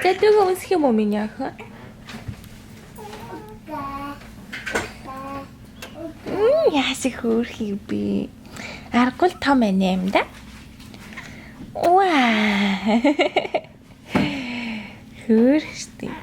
За дүүгээ үнсэх юм уу миний охин? Яасыг хөөрхий би. Аргагүй л том байна юм да. Уа. Хөөрх штий.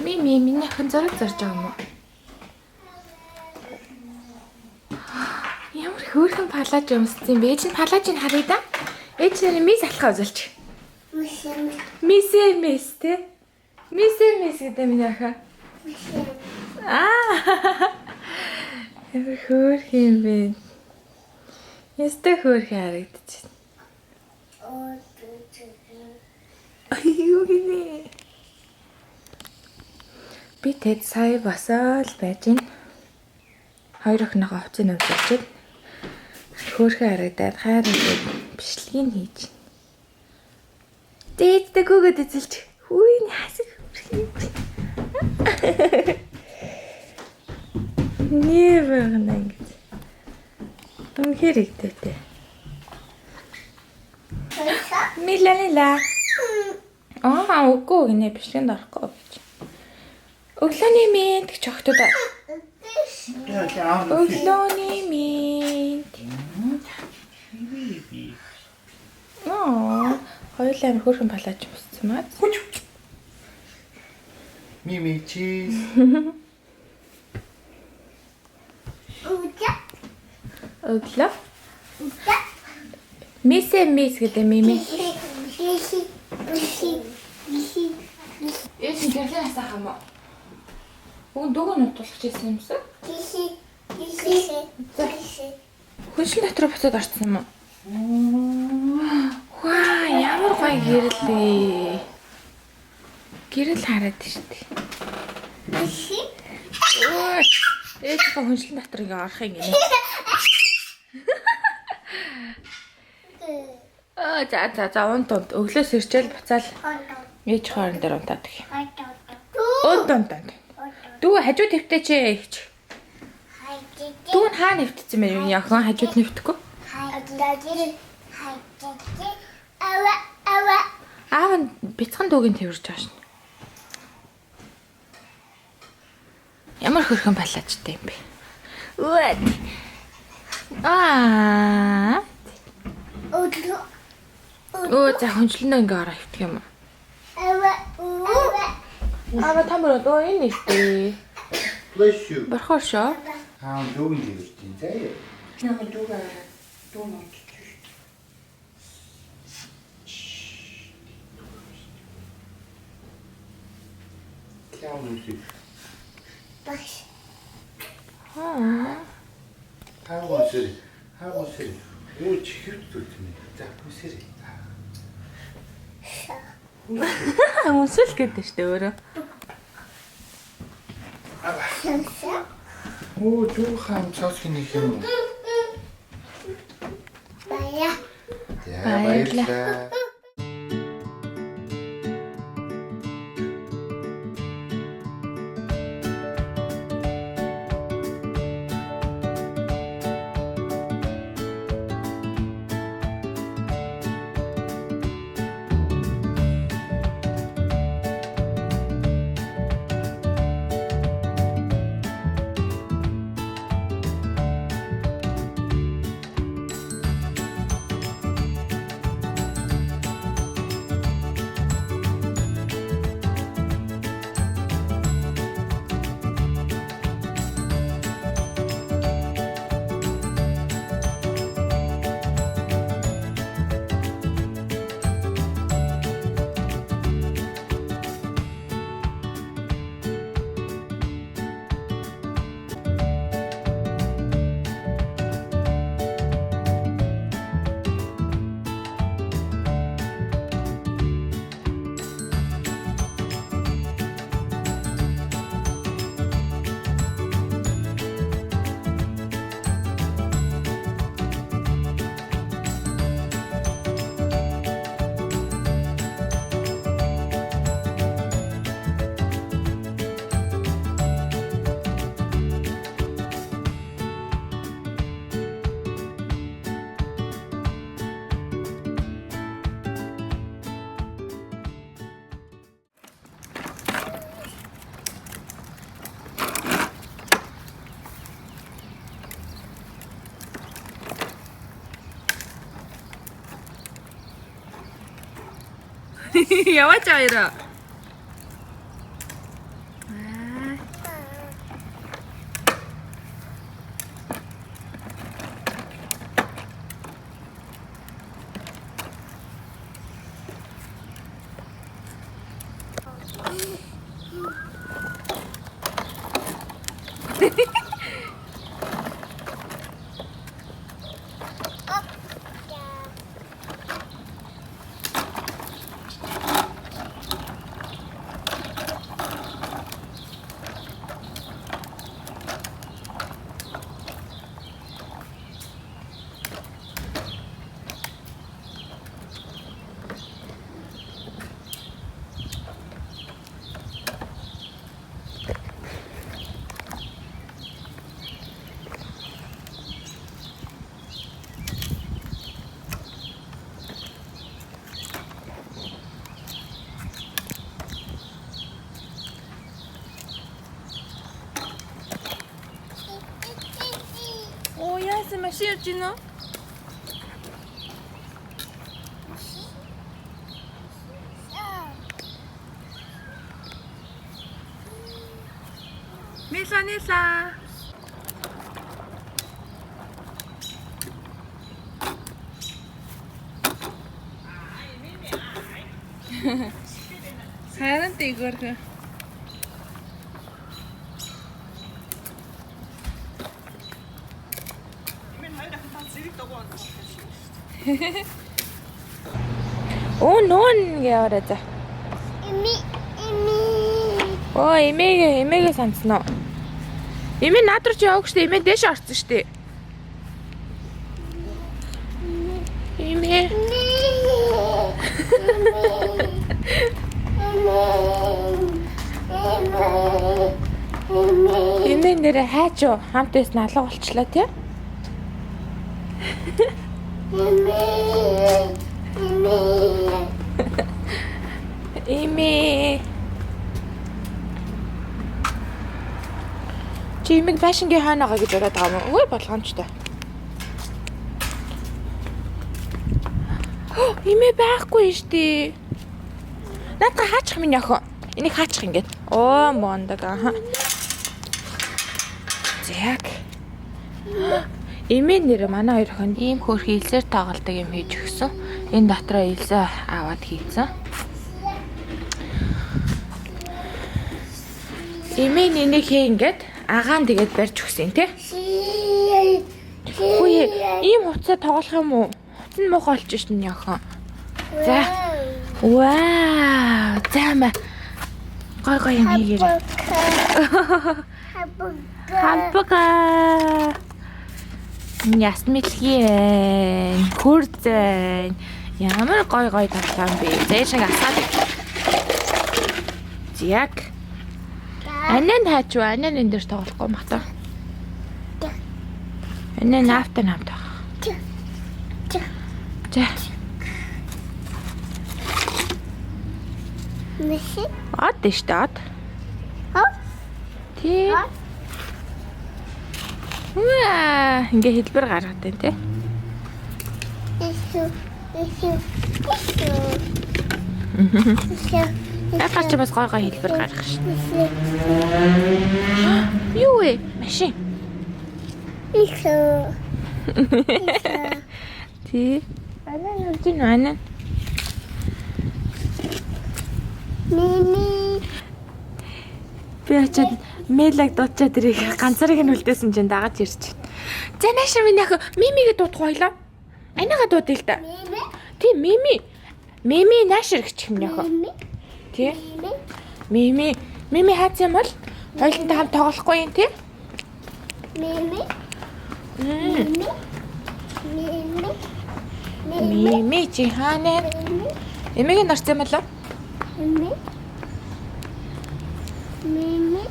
Мими миний охин зураг зарж байгаа юм уу? Ямар хөөрхөн палаж өмссөн юм бэ? Ээж нь палажийг харъя да. Ээж нэр мис алхаа үзүүлчих. Мисэ мис тэ. Мисэ мис гэдэг миний охин. Аа. Ямар хөөрхөн юм бэ? Ястай хөөрхөн харагдчих. Юу гинэ? Би тэд сая босоод байж гин. Хоёр охиныхоо хувцсыг өмсөлчихэд хөөрхөн харагдаад хайр хийгээд бичлэгийг хийж. Дээдтэй гүгэд эзэлж. Хүү энэ хасаг хөөрхөн юм бэ? Нэр байна ингэж. Үнэхээр ихтэй. Миланила. Аа, үгүй гинэ бичлэгэнд орохгүй гэж. Өглөөний мэнд гэж охтод. Өглөөний мэнд. Аа, хоёулаа амар хөөрхөн палаж өмссөн маа. Мими чиз. Өглөө. Мисэ мис гэдэг мими. Ээж нь гэрлээ асаах юм уу? Өгөн дүүг нь утуулах гэсэн юмсан. Хүншил дотор буцаад орсон юм уу? Ваа, ямар гоё гэрэл вэ. Гэрэл хараад штэ. Ой, ээж хаа хүншил дотор ингээ орох юм гинэ. Аа, за за за унт унт өглөөс ирчээл буцаал ээж хоорон дээр унтаад гэх юм. Унт унт унт. Дүү хажуу твтээч ээж. Дүү нь хаа нэвтсэн бэ? Миний охин хажууд нэвтэхгүй. Аав нь бяцхан дүүгийн тэрвэрж байгаа шин. Ямар хөрхөн палаажтай юм бэ? Үгүй. Аа. Өө за хүнчлэнэ ингээ ороо хөвтөх юм уу? Аава тамар өө энэ нэвтээ. Bless you. Борхоор шоо. Аа, дүүгэн тэрвэрж чинь заяа. Намайг дүүгээ дүү нууж. Яа нүсэ. Аа. Хаагуусэр. Хаагуусэр. Өө чихвд зүтнэ. За үсэр. Үнсэл гэдэг штэ өөрөө. Өө дүү хаам цоос хинэх юм уу? За Баярлалаа. баярлалаа. Яваач хоёроо. Оо яасан машин явж гинөө? Нила нила. Харин тэгвэр. Оо нүүн гэвэрэ за. Эми эми. Оо эмээгээ эмээгээ сансан уу? Эмээ над руу чи яваагүй штэ. Эмээ дээш орсон штэ. Эмээ. Эмээ нэрэ хайч юу? Хамт байсан алга болчлаа тий? Эмээ. Чи эмийг байшингийн хойно байгаа гэж бодоод байгаа юм уу? Үгүй болгоомжтой. Эмээ байхгүй штэ. Наадга хаачих минь охин. Энийг хаачих ингээд. Оо мондог аа. Зяг. Эмээ нэр манай хоёр охин ийм хөөрхөн илсээр тоглодог юм хийж өгсөн. Энэ дотроо илсээ аваад хийцэн. Эмээ нэнийг хээ ингээд агаан тэгээд барьж өгсөн тий. Үгүй ийм хувцас тоглох юм уу? Хувцас нь муухай болчих шин яхан. За. Вау. За маа. Гой гой юм хийгээрэй. Хамбага. Яс мэлхий. Хурцэн. Ямар гой гой тоглоом бэ? Зээш нэг асаад. Зяг. Анаа нь хаач юу? Анаа энэ дээр тоглохгүй юм хата. Анаа наавтай хамт байгаа. За. Мэси. Од штэ од. Хо? Тий. Үа, ингээ хэлбэр гаргаад байна тий. Исү. Исү. Исү. Исү. Яхаа ч бас гой гой хэлбэр гаргах шин. Исү. Юу вэ? Машин. Исү. Тий. Анаа нүрж ин анаа. Мими. Би очиад Мелаг дуудчаад ирэх ганцаарыг нь үлдээсэн чинь дагаж ирж. За наашаа минь яг Мимигээ дуудах байлаа. Анаага дуудъя л да. Мими. Тий, Мими. Мими наашир гэх юм яг. Мими. Тий. Мими. Мими. Мими хаацсан юм бол хоёулантай хамт тоглохгүй юм тий? Мими. Мими. Мими. Мими. Мими чи хаана? Мими. Эмээг нь орсон юм болоо? Мими. Мими.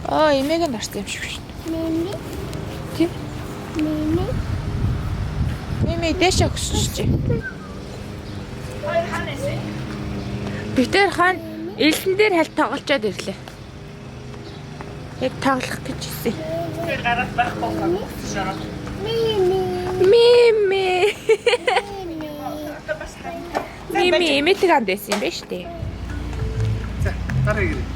Аа, эмээг нь орсон юм шиг шин. Мими. Тий. Мими. Мими дээшээ өссөн чи. Бид тэр хаан элсэн дээр хальт тоглолцоод ирлээ. Яг тоглох гэж ирсэн. Тэр гараад байхгүй хаа. Мими. Мими. Мими. Одоо бас хаа. Мими эмээдэг анд байсан юм байна шүү дээ. За, гараа гэрээ.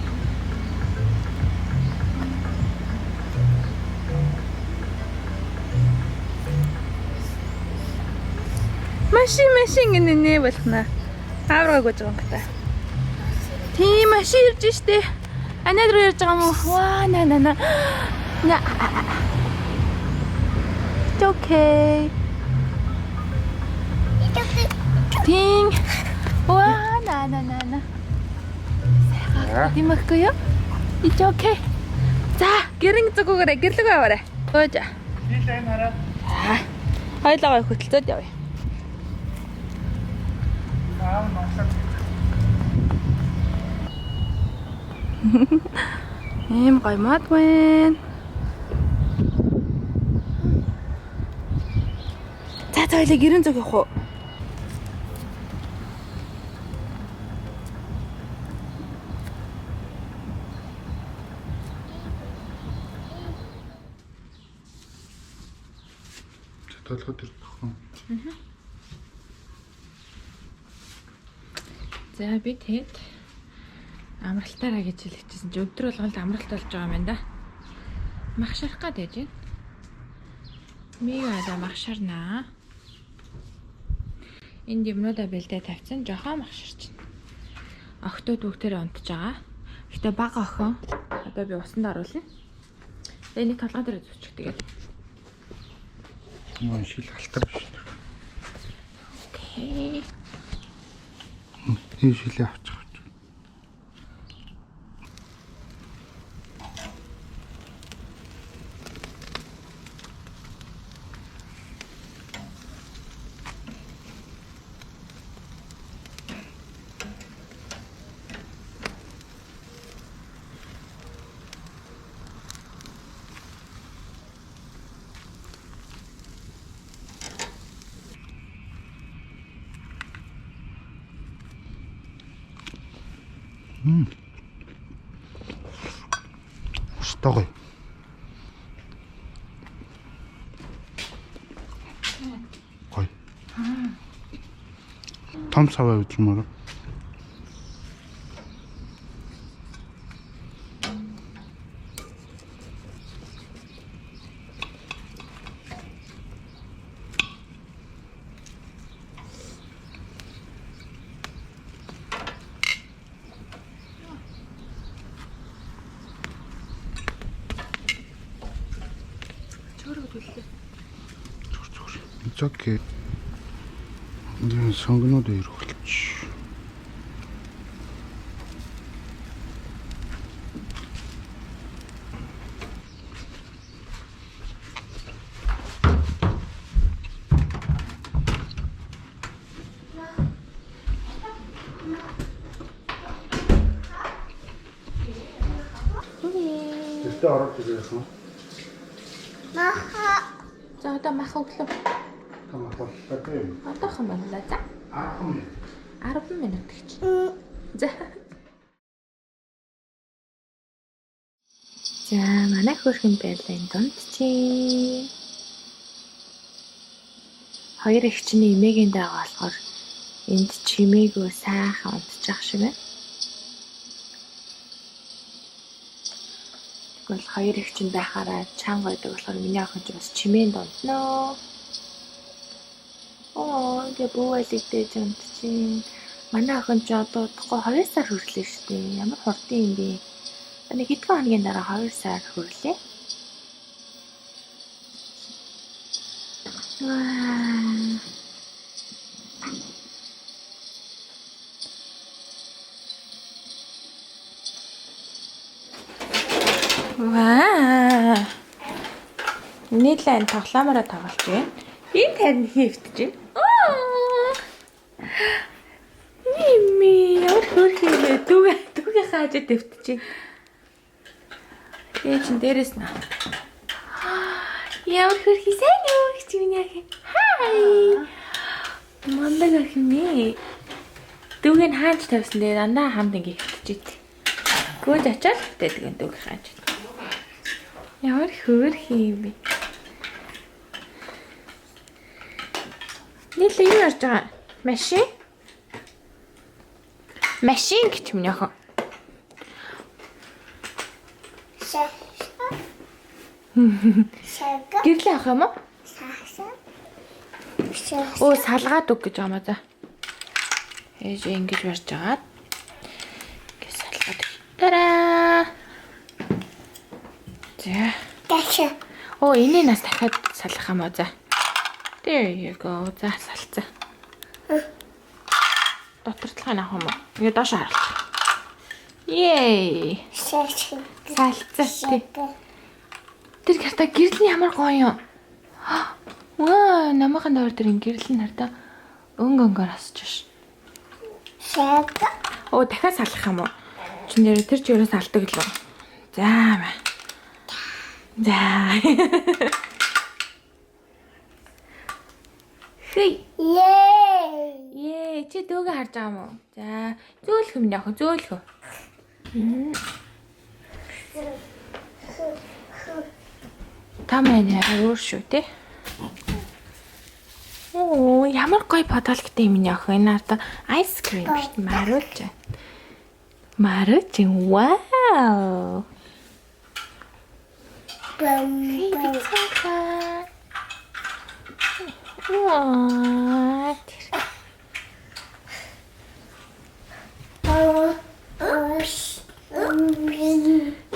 Машин машин гэнэ нэ болохно. Аавргаа гож байгаа юм та. Тийм машин ирж штэ. Анаад руу ярьж байгаа юм уу? Ваа на на на. На. It's okay. Тийм. Ваа на на на на. За. Тийм ихгүй юу? It's okay. За, гэрэн зүгүүгээрээ гэрлэг аваарай. Хөөж. Нийл энэ хараа. Хоёлоо хөтөлцөөд явъя. Аав ноолоо. Ийм гоё мод байна. За за хоёлаа гэрэн зүг явах уу? Толгой төр тоххон. За би тэгэд амралтаараа гэж хэлчихсэн чи өдөр болгоно л амралт болж байгаа юм байна да. Мах шарах гад байж байна. Мига да мах шарнаа. Энд юмнуудаа бэлдээ тавьсан. Жохон мах шарчин. Охтууд бүгдээрээ унтж байгаа. Гэтэ бага охин. Одоо би усанд оруулна. Тэгээ нэг толгой дээр зүчих тэгээд. Мөн шил алтар биш. Окей. Энэ шилээ авчих. Өстой гоё. Гоё. Том саваа үзмээр. Чөөрөг төллөө. It's okay. Энэ сонгонууд өргөлч. Тэртээ ороод ирэх юм. Маха. За одоо мах өглөө. Тамах боллоо тийм. Одоохон боллоо. За 10 минут. 10 минут гэж. За. За манай хөөрхөн байрлал дунд чинь. Хоёр эгчний эмээгийн дага болохоор энд чимээгүй сайхан унтчих шиг байна. Тэгвэл хоёр эгчин байхаараа чанга байдаг болохоор миний охин ч бас чимээнд унтнаа. Оо, ингээ бүү алигдэж унтчих. Манай охин ч одоо удахгүй 2 сар хүрлээ шүү дээ. Ямар хурдан юм бэ? Нэг хэдхэн хоногийн дараа 2 сар хүрлээ. Ваа. Ваа. Нийлэн тоглоомороо тоглож байна. Энэ тань хэвтэж байна. Аа. Мими, ямар хөөрхөн юм бэ? Дүүгээ дүүгээ хааж дэвтэж байна. Тэгээ чин дээрэс нь. Ямар хөөрхөн сайн юу гэж миний ах. Хай. Мундаг охин ээ. Дүүг нь хаанч тавьсан дээр дандаа хамт ингэ хэвтэж ит. Гүйж очиад хэвтээдэг энэ дүүг хаанч. Ямар хөөрхөн юм бэ? Нийлээ юу ярьж байгаа? Машин? Машин гэж юм яхан. Гэрлээ авах юм уу? Оо салгаад өг гэж байгаа юм аа за. Ээж ингэж барьж агаад ингэ салгаад өг. Тараа. За. Оо энийг нас дахиад салгах юм уу за. There you go. За салцаа. Дотор талхыг авах юм уу? Ингээ доош харуулчих. Yay. Салцаа. Тий. Тэр гэртээ гэрэл нь ямар гоё юм. Ваа, намайхан доор тэр гэрэл нь хардаа өнгө өнгөөр асч ш. Оо, дахиад салах юм уу? Чи нэр тэр чи ерөөс алдаг л үү? За. За. Хей. Ее, чи дүүгээ харж байгаа юм уу? За, зөөлхөн минь охин, зөөлхөн. Та маань арай өөр шүү, тэ? Оо, ямар гоё подолктой юм минь охин. Энэ арда ice cream биш маруулж. Маруулж. Вау. What?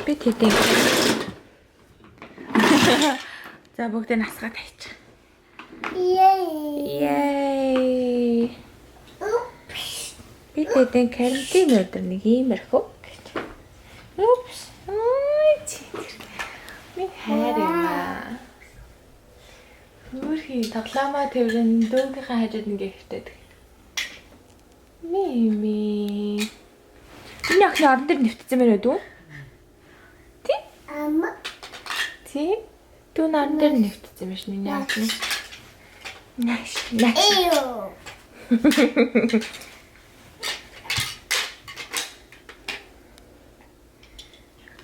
Би тэдээ. За бүгдээ насгаа тавьчих. Yay. Би тэдээ карантин өдөр нэг иймэрхүү гэж. Oops. Ой чи. Ми хайр юм аа. Хөөрхий тоглоомоо тэрэн дүүгийнхээ хажууд ингээ хэвтээд. Мими. Энэ охины орон дээр нэвтсэн мэрэ дүү? Тий? Ама. Тий? Дүү нь орон дээр нэвтсэн биш миний охин. Наш. Наш. Эё.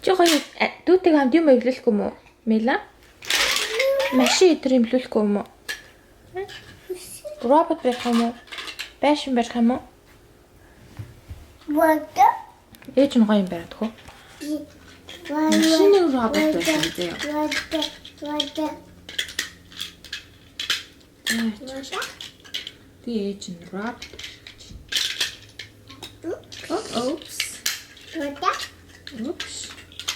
Чи гоё дүүтэйг хамт юм эвлүүлэхгүй юм уу? Мила? Машин өдр имлүүлэхгүй юм уу? Робот байх юм уу? Байшин барих юм уу? Вода. Ээж нь гоё юм бариад хөө. Машины робот байх юм заяа. Вода. Вода. Би ээж нь робот. Oops. Вода. Oops.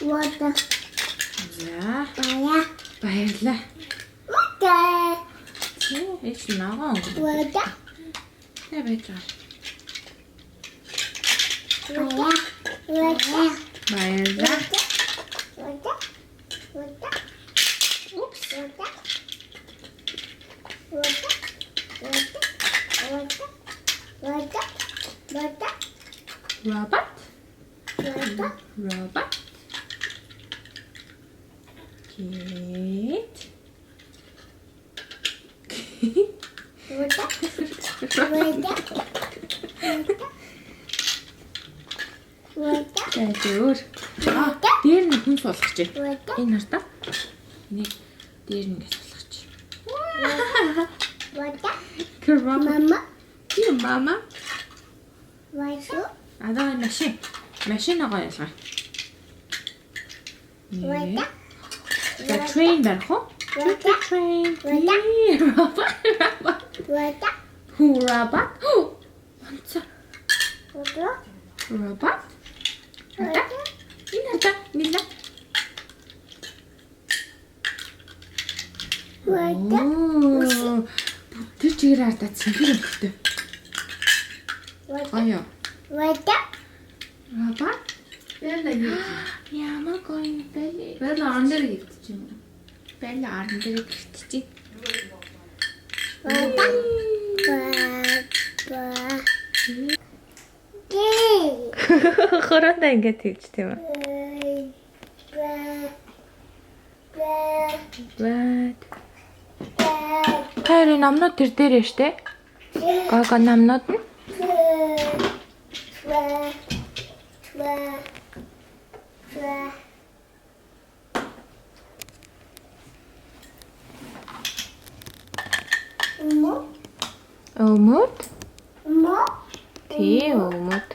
Вода. За, Бая. баярлаа. Вода. Ээж нь ногоон өнгө. Вода. Тэ байж байгаа. Вода. Вода. Баярлаа. Вода. Вода. Oops. Вода. Вода. Вода. Вода. Вода. Вода. Робот. Вода. Робот. Гет. Вода. Вода. Вода. За зөөр. Аа, дээр нь хүн суулгах чи. Вода. Энэ хар та. Нэг дээр нь ингэ суулгах чи. Вода. Робот. Мама. Чи мама. Вода. Аа, машин. Машин гоё ялгаа. Вода. За train барих уу? Вода. Train. Вода. Робот. Робот. Вода. Хүү робот. Онцоо. Вода. Робот. Хата. Энэ хата. Мила. Вода. Оо. Тэр чигээр хардаа цэнхэр өнгөтэй. Вода. Гоё. Вода. Робот. Бэлла юу? Ямар гоё юм бэ? Бэлла орон дээр гівтчих юм. Бэлла орон дээр гэртчихье. Вода. Ба. Гэ. Хорондоо ингэж тэгж тийм үү? Ба. Ба. What? Ба. Таарын номнууд тэр дээр штэ. Гого номнууд нь. Ба. Ба. Ба. Мо. Өмөд. Мо. Тий, өмөд.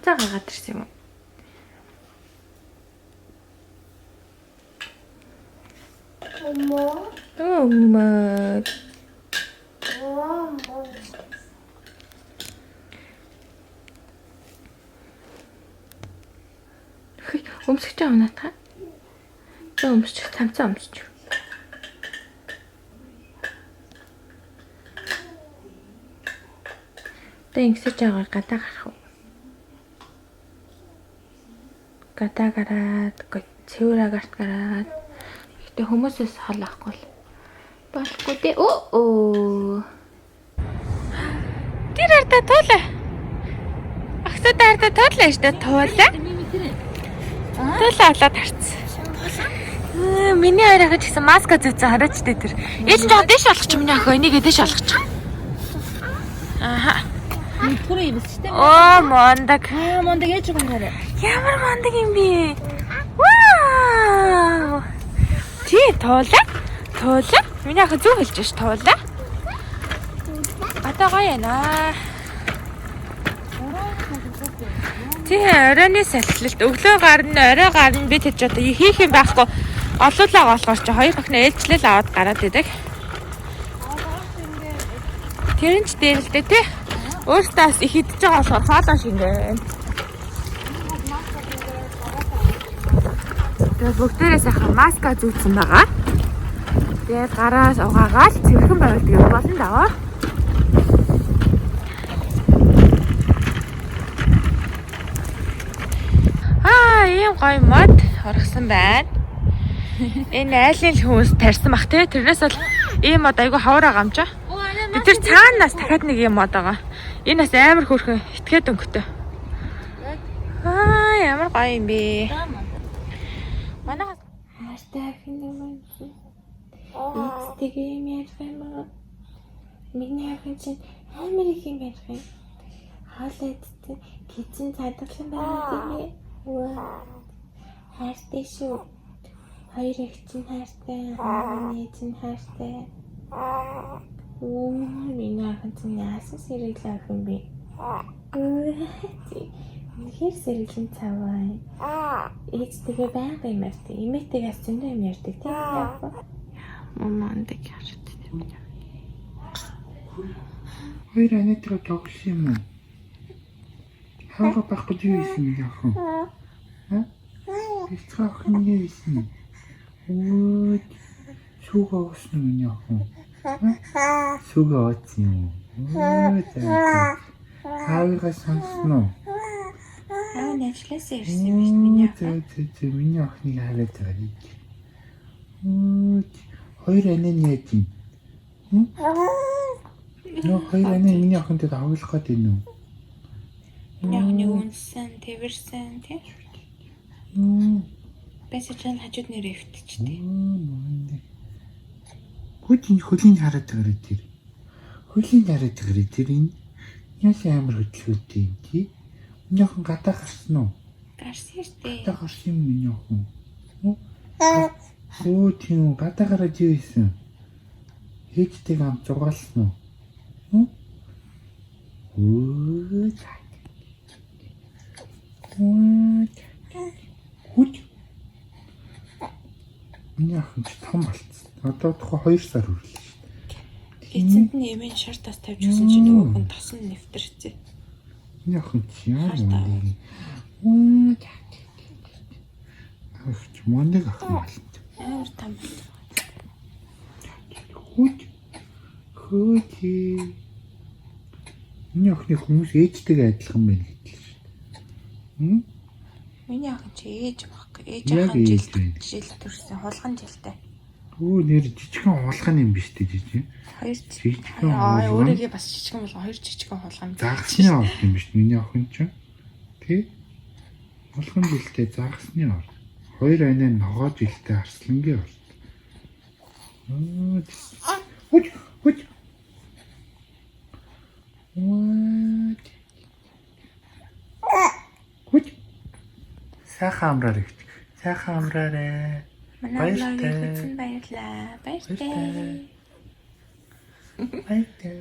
Цамцаа гаргаад ирсэн юм уу? 엄마. Өмөө. 엄마. Өмсөж байгаа наатаа. За өмсчих, цамцаа өмсчих. Тэ ингэсэж байгаа гадаа гарах уу? Гадаа гараад, цэвэр агарт гараад. Гэтэ хүмүүсээс хол авахгүй л болохгүй дээ. Өө. Тэр ардаа туулаа. Агсаад ардаа туулаа штэ туулаа. Туулаа авлаад харцсан. Миний хоёр ахиж гэсэн маска зүүцэн хараач дээ тэр. Ээж нь жоо дэш болгоч миний охин энийг дэш болгоч. Аха. Түрүү юм шүү дээ. Оо мондаг. Аа мондаг ээж гараарай. Ямар мондаг юм бэ? Вау! Тий, туулаа. Туулаа. Миний охин зүг хэлж ш туулаа. Одоо гоё яана. Тий, оройны салхилт өглөө гарна, орой гарна би тэд ч одоо хийх юм байхгүй. Олуулаа болохоор чи хоёр охин ээлжлэл аваад гараад идэг. Тэр нь ч дээр л дээ тий. Өөртөө бас их идэж байгаа болохоор хоолоо шингэн. Тэгээд бүгдээрээ сайхан маска зүүцсэн байгаа. Тэгээд гараас угаагаал цэвэрхэн байвал тэгээд болно даа. Аа, ийм гоё мод оргосон байна. Энэ айлын л хүмүүс тарьсан бах те. Тэрнээс бол ийм мод айгүй ховор байгаа юм чи. Тэр цаанаас дахиад нэг ийм мод байгаа. Энэ бас амар хөөрхөн итгээд өнгөтэй. Аа, ямар гоё юм бэ. Манайхаас хайртай охин юм. Эцтэйгээ юм ярих юм аа. Миний охин чинь амар их юм ярих юм. Хоол идсэн кичэн цадаглан байгаа тийм ээ. Үгүй. Хайртай шүү. Хоёр эх чинь хайртай, миний чинь хайртай. Үу, миний охин чинь яасан сэргэлэн охин бэ? Үнэхээр сэргэлэн цаваа. Ээжтэйгээ байнга юм ярьдаг. Эмээтэйгээс зөндөө юм ярьдаг тийм ээ. Мамандаг ярд тийм. Хоёр анитра тоглосон юм уу? Хавга байхгүй юу хийсэн юм яах вэ? Ха? Бяцхан охин юу хийсэн юм? Өө шүүгээ уусан юм яах вэ? Шүүгээ уусан юм уу? Өө за. Хавга сонссон уу? Аа, ажлаас ирсэн юм биш миний охин. Зэ зэ миний охиныг хараад байгаа юм. Өө хоёр анаа нь яаж юм? Нөө хоёр анаа миний охинтой тоглох гээд байна уу? Миний охиныг үнсэн, тэрсэн тий. Бэсэж чан хажууд нэрээ өвтчихтэй. Хүүд энэ хөлийн хараад байгаа тэр. Хөлийн хараад байгаа тэр энэ яаш амар хөдөлгөөнтэй юм тий. Миний охин гадаа гарсан уу? Гарсан штэ. Гадаа гарсан юм миний охин. Өө тийм үү гадаа гараад юу хийсэн? Ээжтэйг амт зугаалсан уу? Өө за. Өө. Хүч. Миний охин ч том болцсон. Одоо тухай 2 сар хүрлээ шүү дээ. Эцэнд нь эмийн шар тас тавьж өгсөн чинь нөгөөх нь тосон нэвтэрчээ. Миний охин ч ямар мундаг юм. Өө. Ах ч мундаг охин болно. Амар том болсон. Хүч. Хүч. Миний охиныг хүмүүс ээжтэйгээ адилхан байна гэдэг л шүү дээ. Хм? Миний охин чи ээж байхгүй. Ээж Яг охин жил ээж байна. жил төрсөн. Хулган жилтэй. Өө нэр жижигхэн хулган юм биш үү жижиг? Хоёр Жижигхэн Аа, хулган. өөрийгөө бас жижигхэн болгон хоёр жижигхэн хулган. Загасны орд юм биш миний охин ч. Тэ? Хулган жилтэй загасны орд. Хоёр анаа ногоо жилтэй арслангийн орд. Хүч хүч. What? Хүч. Сайхан амраар ихч. Сайхан амраарай. Манай Баяртай. блогийг үзсэн баярлаа. Баяртай. Баяртай. Баяртай.